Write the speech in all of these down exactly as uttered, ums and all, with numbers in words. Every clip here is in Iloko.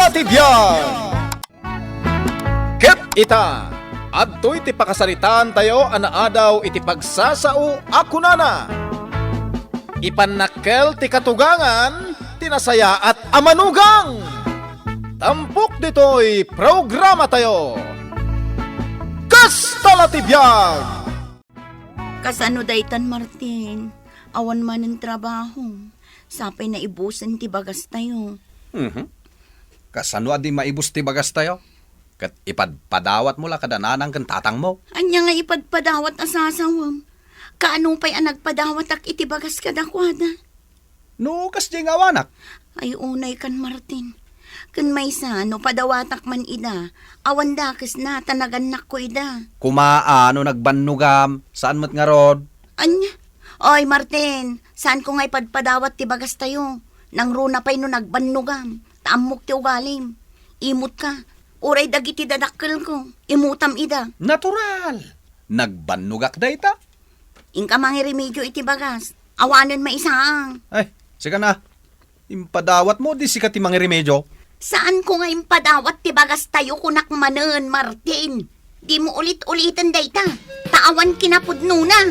Ti biag. Ket ita, adtoy ti pakasaritaantayo a naadaw iti pagsasao a kunana, "Ipannakkel ti katugangan ti nasayaat a manugang." Tampok ditoy programatayo. Kasta la ti biag! Kasano daytan, Martin? Awan manen trabaho. Sapay naibusen ti bagastayo. Mhm. Kasano a di maibus ti bagastayo? Ket ipadpadawatmo la kada nanang ken tatangmo. Ania nga ipadpadawat a sasawem? Kaano pay a nagpadawatak iti bagas kadakuada? No, kasdiay nga awanak. Ay, unay kan Martin. Ken maysa, no padawatak man ida, awan dakesna ta nagannakko ida. Kumaa no nagbannogam, saan met ngarud? Ania? Oy, Martin, saanko nga ipadpadawat ti bagastayo. Nangruna pay no nagbannogam, ta ammok ti ugalim. Imutka, uray dagiti dadakkelko, imutam ida. Natural! Nagbannogak dayta. Inka mangiremedio iti bagas. Awanen maisaang. Ay, sika na. Impadawatmo, di sika ti mangiremedio? Saanko nga impadawat ti bagastayo, kunak manen, Martin. Dimo ulit-uliten dayta, ta awan kinapudnona.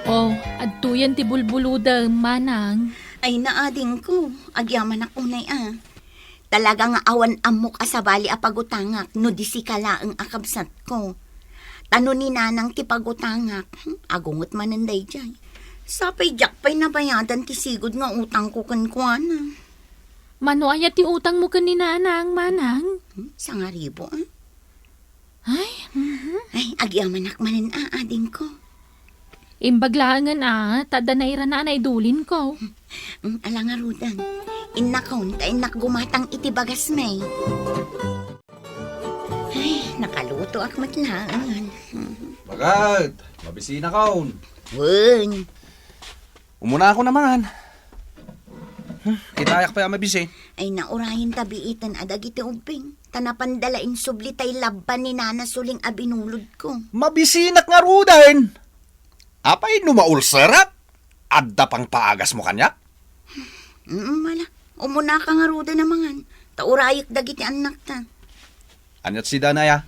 Oh, adtoyen ti bulbulodem, manang. Ay, naadingko. Agyamanak unay a. Talaga nga awan ammok a sabali a pagutangak no di sika laeng a kabsatko. Ta no ni nanang ti pagutangak, hmm, agunget manen daydiay. Sapay diak pay nabayadan ti sigud nga utangko kenkuana. Mano aya ti utangmo ken ni nanang, manang? Hmm, sangaribu, ah. Ay, mhm. Ay, agyamanak manen a, adingko. Imbag laengen a, ta adda nairana a naidulinko. Mm, ala ngaruden. Innakon, ta innak gumatang iti bagasmi. Ay, nakalutoak met laengen. Bagat, mabisinakon. Wen. Umunaakon a mangan. Hmm, itayak pay a mabisi. Ay, naurayen ta biiten a dagiti ubbing. Ta napanda la insubli tay labban ni Nana Suling a binulodko. Mabisinak ngaruden. Apay no maulserak? Adda pang paagasmo kaniak? Mm, ala. Umunaka ngaruden a mangan. Ta urayek dagiti annakta. Ania't sidaen aya?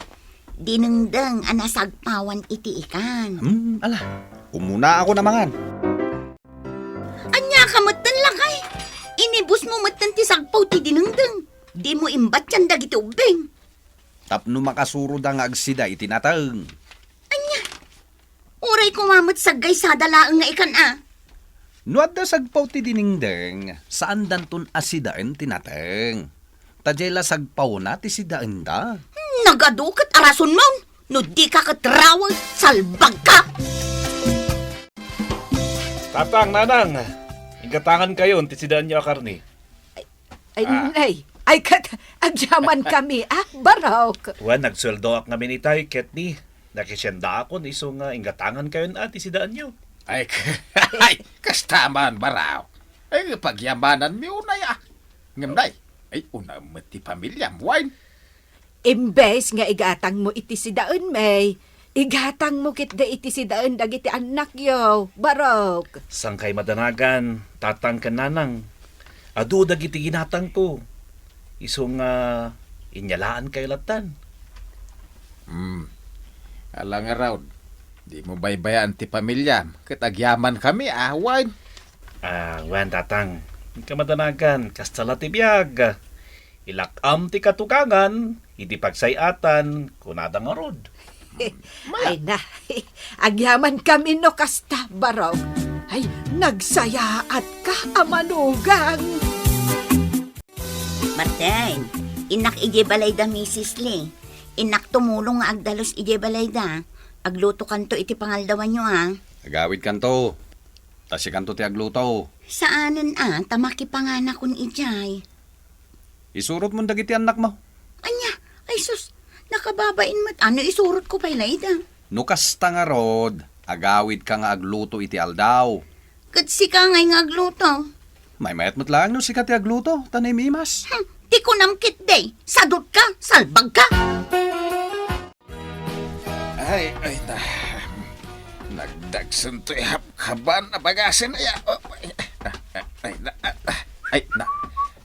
Dinengdeng a nasagpawan iti ikan. Hmm, ala. Umunaakon a mangan. Ania ka metten, lakay? Inibusmo metten ti sagpaw ti dinengdeng. Dimo imbatian dagiti ubbing. Tapno makasuroda nga agsida iti nateng. Ania? Uray koma met saggaysada laeng nga ikan a. No adda sagpaw ti dinengdeng, saandanton a sidaen ti nateng. Ta diay la sagpawna ti sidaenda. Nagadu ket a rasonmon! No dika ket rawen, salbagka! Tatang, nanang, inggatangankayon ti sidaenyo a karne. Ay, Ah. nay. Ay, ket, agyamankami, ah, barok. Wen, nagsueldoak ngamin itay, ket ni, nakisiendaakon isu nga inggatangankayon a ti sidaenyo. Ay, ay, kasta man, barok. Ay, pagyamananmi unay, ah. Ngem, nay, ay, una met ti pamiliam, wen. Imbes nga igatangmo iti sidaenmi, igatangmo ketdi iti sidaen dagiti annakyo, barok. Sangkay madanagan, tatang ken nanang. Adu dagiti ginatangko. Isu nga inyalaankayo lattan. Hmm. Ala ngarud, dimo baybayaan ti pamiliam, ket agyamankami, a, wen. Ah, wen, tatang. Inka madanagan, kasta la ti biag. Ilak-am ti katugangan iti pagsay-atan, kunada ngarud. Ay na, agyamankami no kasta, barok. Ay, nagsayaatka a manugang. Martin, innak idiay balay da Misis Lee. Innak tumulong nga agdalus idiay balay da. Aglutokanto iti pangaldawanyo, a. Agawidkanto. Ta sikanto ti agluto. Saanen a, ta makipanganakon idiay. Isurotmon dagiti annakmo. Ania? Ay sus, nakababain met. Ano isurotko pay la ida? No kasta ngarud, agawidka nga agluto iti aldaw. Ket sika ngay nga agluto? Maymayat met laeng no sika ti agluto, ta naimimas. Hmm, ti kunam ketdi, sadutka, salbagka! Ay, ay, na. Nagdagsen toy habkaban a bagasen aya. Oh, ay, ay, na, ay, na.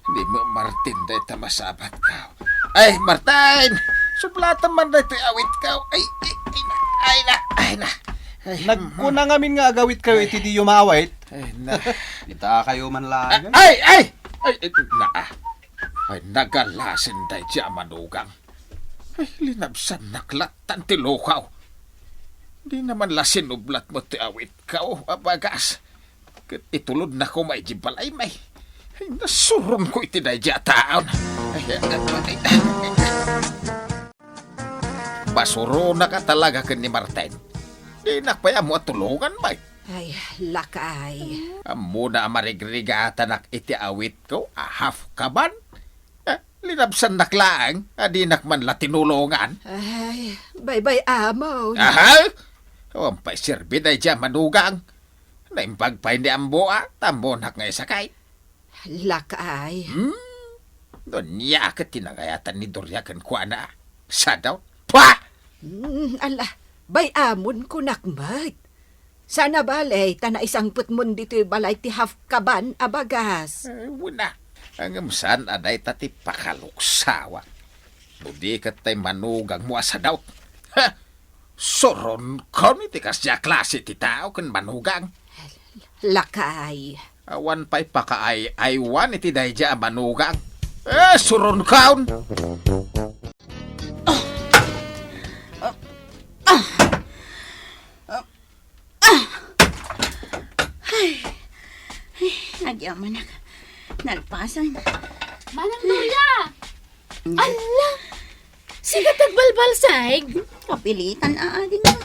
Di mo, Mar-, Martin, dayta masabatko. Ay, Martin! Sublatam man daytoy awitko. Ay, ay, ay na, ay na, ay na. Ay, Nagkuna ngamin nga agawitkayo iti diyo maawit. Ay, na. Itakayo man Ah, laeng. ay, ay! Ay, ay, na, ah. Ay, nagalasin daydiay a manugang. Ay, linabsannak lattan ti lukaw. Di naman la sinublat mo ti awitko, abagas. Ket itulodnako may di balay may. Ay, nasuronko iti daydiay a taon. Ay, ay, ay, ay, ay. Basuronak a talaga ken ni Martin. Dinak pay ammo a tulongan, bay. Ay, lakay. Ammona a marigrigatanak iti awitko a half kaban. Eh, linabsannak laeng a dinak man la tinulongan. Ay, baybay-amon. Aha? Awan pay serbi daydiay a manugang. Naimbag pay ni Ambo a, ta ammonak nga isakay. Lakay. Hmm? No ania ket ti nangayatan ni Doria kenkuana? Sadaw? Pah! Hmm, ala, bay-amon kunak met. Saan a bale, ta naisangpetmon ditoy balay ti half kaban a bagas. Eh, wena. Ngem saan a dayta ti pakaluksawa. No di ket tay manugangmo a sadaw. Ha! Suronkon iti kasdiay a klase ti tao ken manugang. Lakay. Awan pay pakaay-aywan iti daydiay a manugang. Eh, suronkon! Ah! Ah! Ah! Ay! Ay, agyamanak. Nalpasan. Manang Doria! Alla! Sika ti agbalbalsig? Kapilitan a adingko.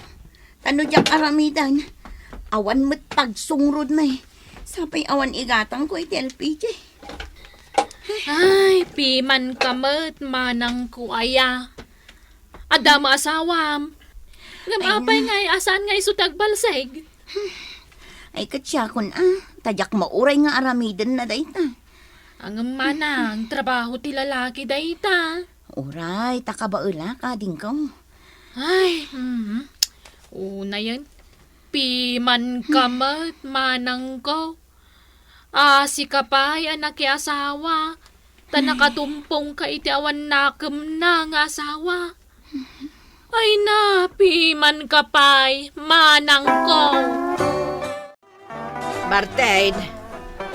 Ta no diak aramiden, awan met pagsungrod na eh. Sapay awan igatangko iti L P G. Ay, pimanka met, manangko aya. Adda met asawam. Ngem Ay, apay na. Nga saan nga isu ti agbalsig? Ay, ket siakon a, ta diak mauray nga aramidenna dayta. Ngem manang, trabaho ti lalaki dayta. Uray, ta kabaelak, adingko. Ay, mhm. Unayen, pimanka met, manangko. A, sika pay a nakiasawa, ta nakatumpongka iti awan nakemna nga asawa. Ay na, pimanka pay, manangko. Martin,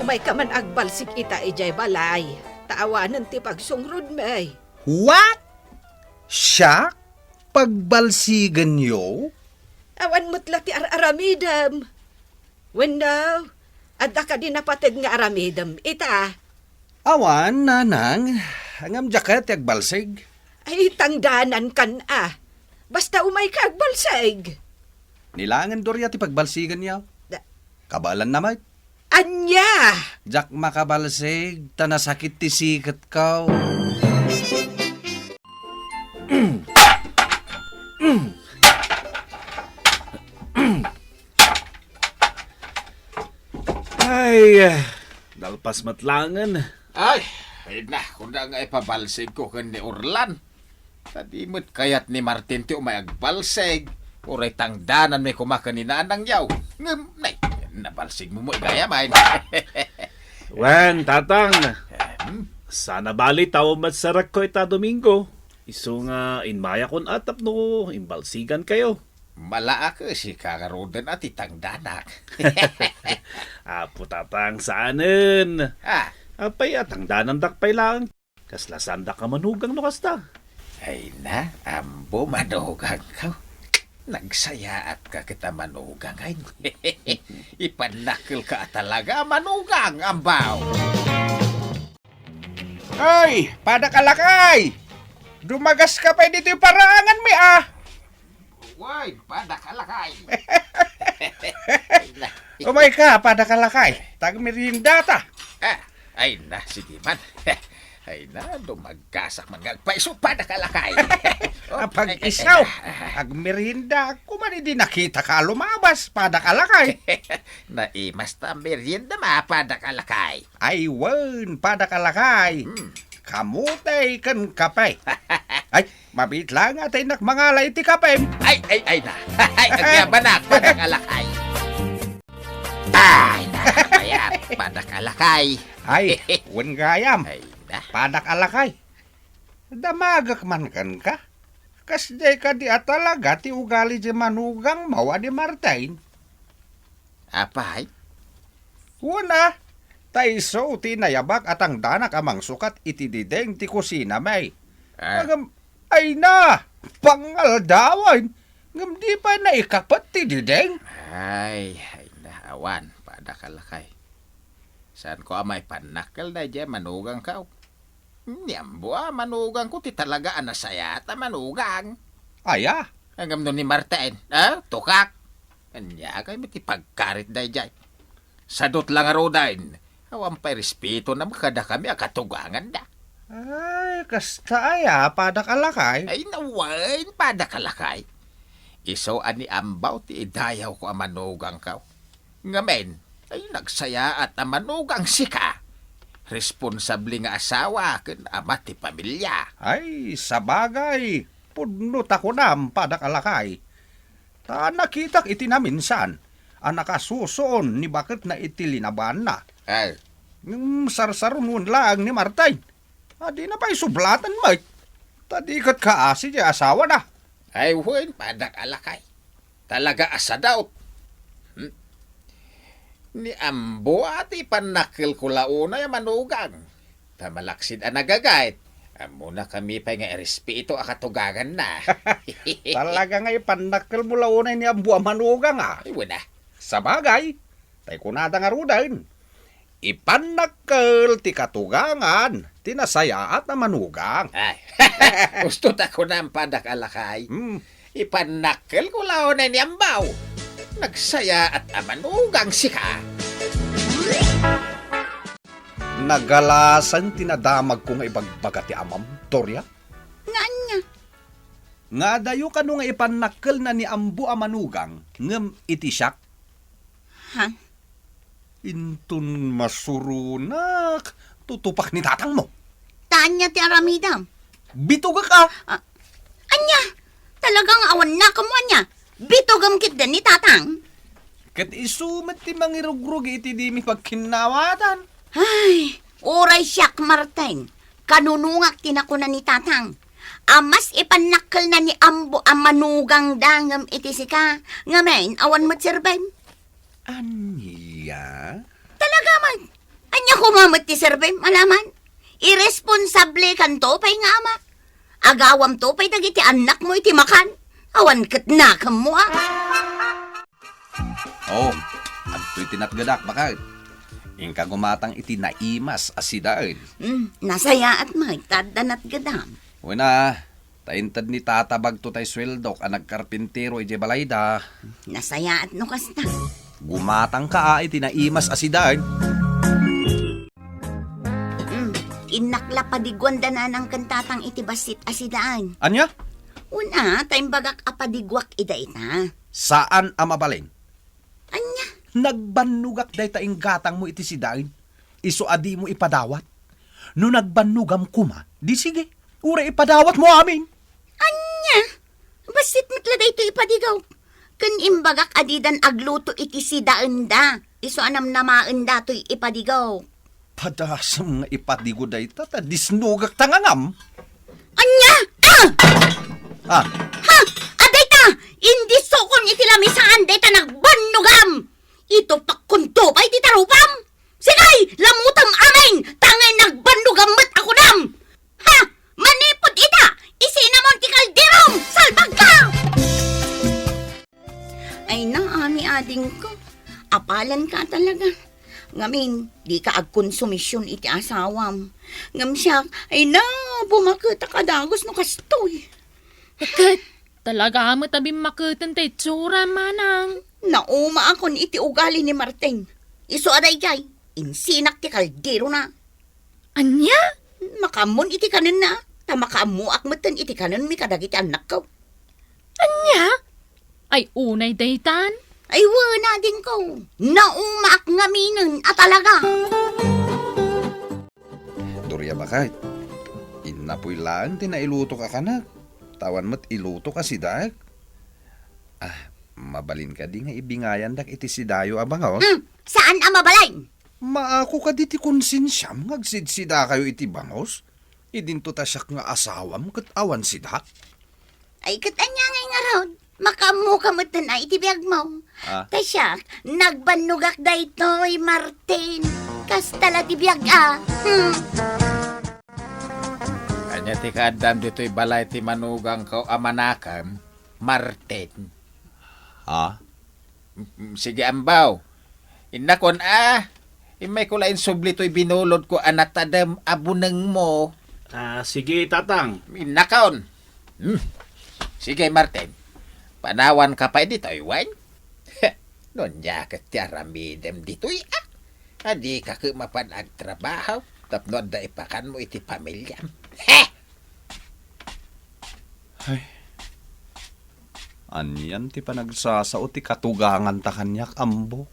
umayka man agbalsig ita idiay balay, ta awanen ti pagsungrod, may. What? Siak? Pagbalsigenyo? Awan met la ti ar-aramidem. Wenno, adda kadi napated nga aramidem ita? Awan, nanang. Ngem diak kayat ti agbalsig. Ay, tangdanankan a. Basta umayka agbalsig. Ni laengen Doria ti pagbalsigenyo. Da- Kabaelanna met. Ania? Diak makabalsig, ta nasakit ti siketko. Ay, nalpas met laengen. Ay, ay na, kuna nga ipabalsigko ken ni Orlan. Ta di met kayat ni Martin ti umay agbalsig, uray tangdananmi koma ken ni nanangyo. Ngem, nay, nabalsigmo met gayam, ay. Wen, Tatang, Em? Saan a bali ta umasarakko ita Domingo. Isu nga immayakon a tapno imbalsigankayo. Malaak, sika ngaruden a ti tangdanak. Apo Tatang, saanen. Ah. Apay a tangdanandak pay laeng. Kasla saandak a manugang no kasta. Ay na, Ambo, manugangko. Nagsayaatka ket a manugang, ay. Ipannakkelka a talaga a manugang, Ambo. Ay, padak a lakay! Dumagaska pay ditoy paraanganmi, ah! Wen, padak a lakay. Umayka, padak a lakay. Ta agmeriendata. Ah, ay na, sige man. Ay na, dumagasak man nga agpaiso, padak a lakay. Oh, Apag ay, ay, isaw, ay, ay. Agmerienda, kuman idi nakitaka a lumabas, padak a lakay. Naimasta merienda, ma, padak a lakay. Ay, wen, padak a lakay. Hmm. Kamote ken kape. Ay, mabiit laeng a ta innak mangala iti kapem. Ay, ay, ay na. Ay, agyabanak, padak a lakay. Ay, na, kaya, padak a lakay. Ay, wen gayam. Ay, na. Padak a lakay. Damagek man kenka. Kasdiay kadi a talaga ti ugali di manugangmo a ni Martin? Apay? Wen a, ta isu ti inayabak a tangdanak a mangsukat iti diding ti kusina, may. Ah. Ngem, ay na, pangaldawan, ngem di pay naikapet ti diding. Ay, ay na, awan, padak a lakay. Saanko a maipannakkel daydiay manugangko. Ni Ambo a manugangko ti talaga a nasayaat a manugang. Aya? Ngem no ni Martin, ah, tukak. Ania kay met ti pagkarit daydiay? Sadut la ngaruden, awan pay respetonam kadakami a katuganganda. Ay, kasta aya, padak a lakay. Ay, nawen, padak a lakay. Isu a ni Ambo ti idayawko a manugangko. Ngamin, ay nagsayaat a manugang sika. Responsable nga asawa ken ama ti pamilia. Ay, sabagay, pudno ta kunam, padak a lakay. Ta nakitak iti naminsan a nakasusuon ni baketna iti linabanna. Ay. Ngem sarsarunon laeng ni Martin. A, dina pay sublaten met. Ta di ket kaasi ti asawana. Ay, wen, padak a lakay. Talaga a sadut. Hmm. Ni Ambo a ti ipannakkelko la unay a manugang. Ta malaksid a nagagayt, ammona kami pay nga irespeto a katuganganna. Talaga nga ipannakkelmo la unay ni Ambo a manugang, a. Ay, wen a. Sabagay, tay kunada ngaruden, ipannakkel ti katugangan ti nasayaat a manugang. Ay, husto ta kunam, padak a lakay. Hmm. Ipannakkelko la unay ni Ambo. Nagsayaat a manugang sika. Nagalasan ti nadamagko nga ibagbaga ti amam, Doria. Nga ania? Nga adayo kano nga ipannakkelna ni Ambo a manugang, ngem iti siak. Ha? Inton masuronak, tutupak ni tatangmo. Ta ania ti aramidem? Bitugek a. Ah, ania? Talaga nga awan nakemmo ania? Bitugem ketdi ni tatang? Ket isu met ti mangirugrog iti dimi pagkinnawatan. Ay, uray siak, Martin. Kanunungak ti nakuna ni tatang. A mas ipannakkelna ni Ambo a manugangda ngem iti sika. Ngamin, awan met serbem. Ania? Talaga man. Ania koma met ti serbem, alaman? Irresponsablekanto pay nga ama. Agawamto pay dagiti annakmo iti makan. Awan ket nakemmo, a. Oh, adtoy ti natgedak, baket. Inka gumatang iti naimas a sidaen. Hmm, nasayaat met ta adda natgedam. Wen a, ta inted ni tata bagto tay sueldok a nagkarpintero idiay balayda. Nasayaat no kasta. Gumatangka a iti naimas a sidaen. Hmm, innak la padiguanda nanang ken tatang iti bassit a sidaen. Ania? Wen a, ta imbagak a padiguak ida ita. Saan a mabalin. Ania? Nagbannogak dayta inggatangmo iti sidaen. Isu a dimo ipadawat. No nagbannogam koma, di sige, uray ipadawatmo amin. Ania? Bassit met la daytoy ipadigaw. Ken imbagak a didan agluto iti sidaenda. Isu a namnamaen datoy ipadigaw. Padasem nga ipadigo dayta ta disnogak ta ngangam. Ania? Ah! Ah. Ha! Adayta! Indisukon iti lamisaan dayta nagbannogam! Itupakkonto pay ti tarupam! Sige, lamutem amin! Tangay nagbannogam met a kunam! Ha! Manipud ita, isinamon ti kalderom! Salbagka! Ay na, Ami, adingko. Apalanka talaga. Ngamin, dika agkonsumision iti asawam. Ngem siak, ay na, bumaketak a dagus no kastoy. Ket, talaga met a bimmaketen ti itsuram, manang. Naumaakon iti ugali ni Martin. Isu a daydiay, insinak ti kalderona. Ania? Makaammon iti kanenna, ta makaammoak metten iti kanenmi kadagiti annakko. Ania? Ay, unay daytan? Ay, wen, adingko. Naumaak ngaminen a talaga. Doria, baket, innapoy laeng ti nailutok a kanek, ta awan met ilutok a sidaek. Ah, mabalin kadi nga ibingayandak iti sidayo a bangon? Hmm, saan a mabalin? Maako kadi ti konsensiam nga agsidsidakayo iti bangus? Idinto ta siak nga asawam ket awan sida? Ay, ket ania ngay ngarud? Makaammoka met a iti biagmo. Ah. Ta siak, nagbannogak daytoy, Martin. Kasta la ti biag, a. Hmm. Ania ti kaaddam ditoy balay ti manugangko a manakem, Martin? Ha? Mm, sige, ambaw. Innakon, a. Immayko la insubli toy binulodko a natadem a bunengmo. Ah, sige, Tatang. Innakon. Hmm. Sige, Martin. Panawanka pay ditoy wen? No ania ket ti aramidem ditoy, a? A dika ket mapan agtrabaho tapno adda ipakanmo iti pamiliam. He! Ay. Anian ti panagsasao ti katuganganta kaniak, Ambo?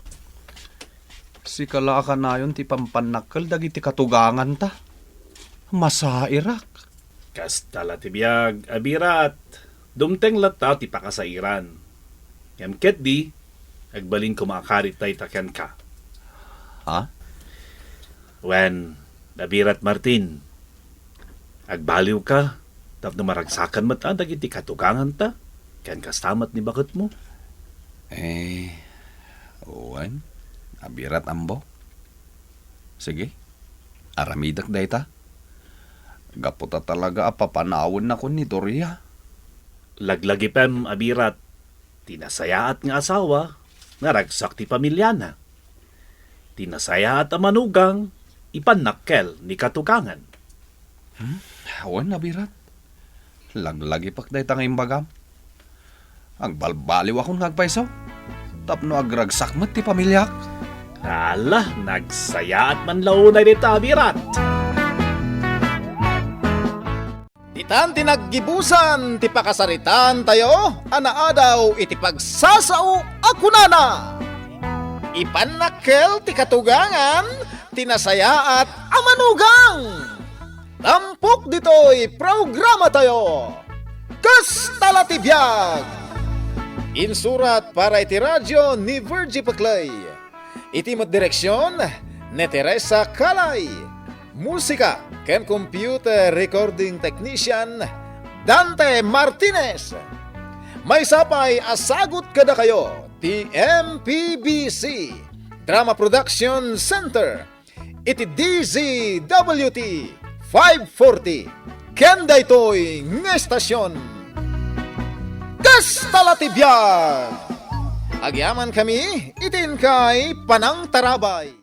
Sika la a kanayon ti pampannakkel dagiti katuganganta. Masairak. Kasta la ti biag, Abirat. Dumteng latta ti pakasairan. Ngem ketdi, agbalin koma a karit dayta kenka. Ha? Wen, Abirat Martin, agbaliwka tapno maragsakan met a dagiti katuganganta ken kasta met ni baketmo. Eh, wen, Abirat, Ambo. Sige, aramidek dayta. Gapu ta talaga a papanawennakon ni Doria. Laglagipem, Abirat, ti nasayaat nga asawa, naragsak ti pamiliana. Ti nasayaat a manugang, ipannakkel ni katugangan. Hmm? Wen, Abirat. Laglagipek dayta nga imbagam. Agbalbaliwakon nga agpayso tapno agragsak met ti pamiliak. Ala, nagsayaat man la unay dayta, Abirat. Ditan ti naggibusan ti pakasaritaantayo a naadaw iti pagsasao a kunana, "Ipannakkel ti katugangan ti nasayaat a manugang." Tampok ditoy programatayo, Kasta la ti Biag! Insurat para iti radio ni Virgie Peclay. Iti met direksion, ni Teresa Calay. Musika ken computer recording technician, Dante Martinez. Maysa pay a sagut kadakayo ti M P B C Drama Production Center iti D Z W T five forty ken daytoy nga estasion. Kasta la ti biag! Agyamankami iti inkay panangtarabay.